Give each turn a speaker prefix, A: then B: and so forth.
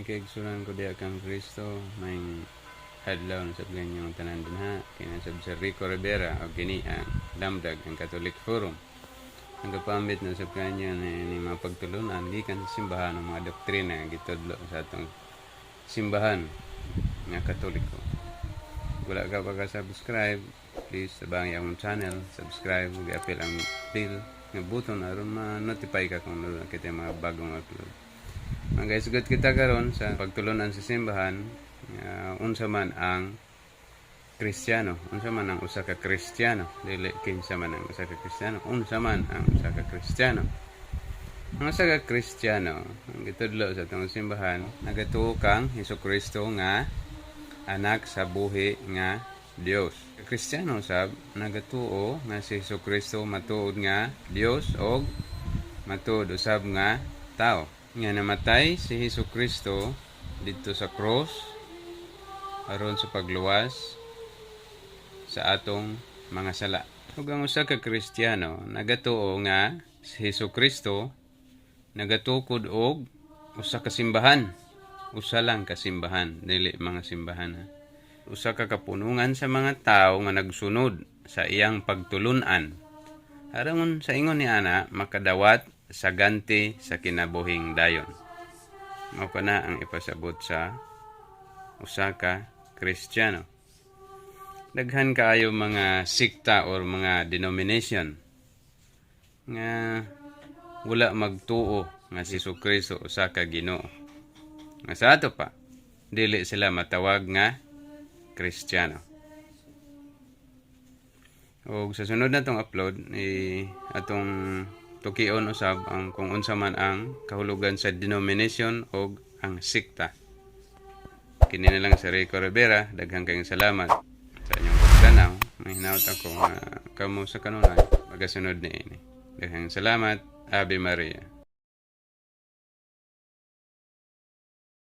A: Mga kaigsuonan ko diha kang Kristo, maayong adlaw na sa inyong tanan dinha. Kini sab si Rico Rivera og kini ang Damdag, ang Catholic Forum. Ang kapambit na sa kanyo ni mga pagtulunan gikan sa simbahan ng mga doktrina gitudlo sa atong simbahan nga Katoliko. Wala ka pa ka-subscribe, please tabangi akong channel, subscribe ug apil ang bell nga button aron ma-notify ka kung naa kita mga bagong upload. Mga guys, kita karon sa pagtulunan sa simbahan, unsa man ang Kristiyano, unsa man ang usa ka Kristiyano, dili kinsa man ang usa ka Kristiyano, unsa man ang usa ka Kristiyano. Ang usa ka Kristiyano, ang gitudlo sa atong simbahan, nagatuo kang Hesukristo nga anak sa buhi nga Dios. Kristiyano sab nagatuo nga si Hesukristo matuod nga Dios og matuod usab nga tao. Nga namatay si Hesukristo didto sa cross aron sa pagluwas sa atong mga sala. Ug ang usa ka Kristiyano nagatuo nga si Hesukristo nagatukod og usa ka simbahan. Usa lang ka simbahan, dili mga simbahan, ha. Usa ka kapunungan sa mga tao nga nagsunod sa iyang pagtulunan. Aron sa ingon ni ana makadawat sa ganti sa kinabuhing dayon. Mao kana ang ipasabot sa usa ka Kristiyano. Daghan kaayo mga sikta or mga denomination nga wala magtuo nga si Kristo usa ka Ginoo. Nga sa ato pa, dili sila matawag nga Kristiyano. Og sa sunod na tong upload, atong tukion usab ang kung unsa man ang kahulugan sa denomination og ang sikta. Kini na lang si Rico Rivera. Daghang kayong salamat sa inyong pagtanaw. Mahinaot ako nga kamo sa kanunay magasunod niini. Daghang salamat. Ave Maria.